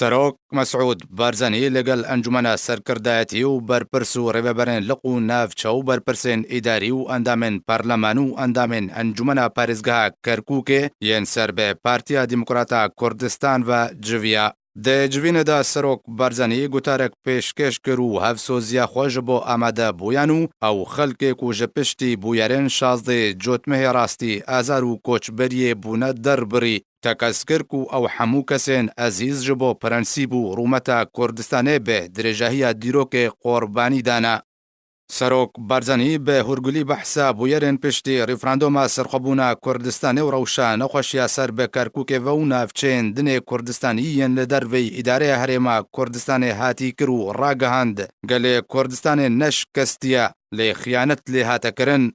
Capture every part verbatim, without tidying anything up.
Serok Mesûd Barzanî li gel Encûmena Serkirdayetî û berpirs û rêveberên liq û navçe û berpirsên îdarî û endamên parleman û endamên Encûmena Parêzgeha Kerkûkê yên ser bi Partiya Demokrata Kurdistan ve civiya. Di civînê de Serok Barzanî gutarek pêşkêş kir û hevsoziya xwe ji bo amadebûyan û ew xelkê ku ji piştî bûyerên şazdê Cotmehê rastî azar û koçberiyê bûne derbirî, tekez kir ku ew hemû kesên ezîz ji bo prensîp û rûmeta Kurdistanê bi dirêjahiya dîrokê qurbanî dane. Serok Barzanî bi hûrgulî behsa bûyerên piştî referanduma serxwebûna Kurdistanê û rewşa nexweşiya ser bi Kerkûkê ve û navçeyên dinê Kurdistanî yên li derveyî îdareya Herêma Kurdistanê hatî kir û ragihand, gelê Kurdistanê ne şikestiye, lê xiyanet lê hate kirin.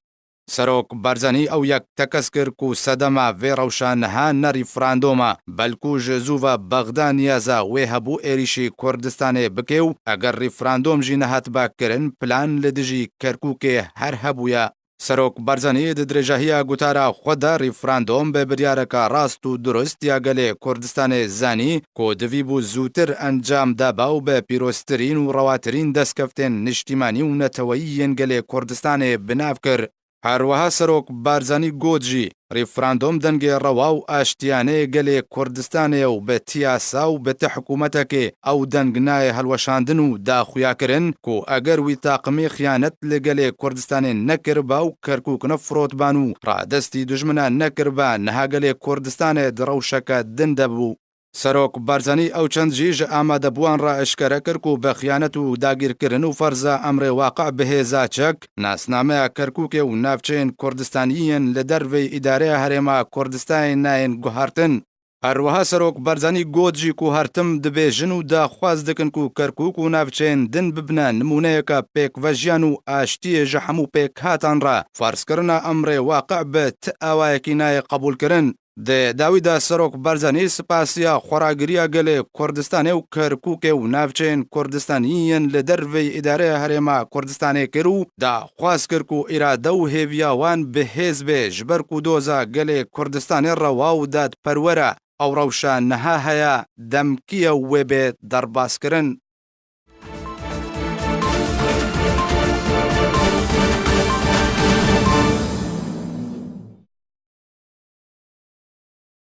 Serok Barzanî ew yek tekez kir ku sedema vê rewşa niha ne referandum e, belkû ji zû ve Bexda niyaza wê hebû êrîşî Kurdistanê bike û eger referandum jî nehatibe kirin, plan li dijî Kerkûkê her hebûye. Serok Barzanî di dirêjahiya gotara xwe de referandum bi biryareka rast û durust ya gelê Kurdistanê zanî ku divî bû zûtir encam daba û bi pîroztirîn û rewatirîn destkeftên niştîmanî û neteweyî yên gelê Kurdistanê bi nav kir. Her wiha Serok Barzanî got jî, referandum dengê rewa û aştiyane yê gelê Kurdistanê ye û bi ti yasa û bi ti hikûmetekê ew deng nayê hilweşandin û da xuyakirin ku eger wî taqimê xiyanet li gelê Kurdistanê nekiriba û Kerkûk nefirotban û radestî dijmina nekiriba, niha gelê Kurdistanê di rewşeke din de bû. Serok Barzanî ew çend jî ji amadebûyan re eşkere kir ku bi xiyanet û dagîrkirin û ferza emrê waqi bi hêza çek, nasnameya Kerkûkê û navçeyên Kurdistanî yên li derveyî îdareya Herêma Kurdistanê nayên guhartin. Her wiha Serok Barzanî got jî ku her tim dibêjin û daxwaz dikin ku Kerkûk û navçeyên din bibine nimûneyeke pêkvejiyan û aştiyê ji hemû pêkhatan re. Ferzkirina emrê waqi bi ti awayekî nayê qebûlkirin. Di dawî de Serok Barzanî spasiya xweragiriya gelê Kurdistanê û Kerkûkê û navçeyên Kurdistanî yên li derveyî îdareya Herêma Kurdistanê kir û daxwaz kir ku îrade û hêviya wan bi hêz bê, ji ber ku doza gelê Kurdistanê rewa û dadperwer e. Ew rewşa niha heye, demkî ye û wê bê derbaskirin.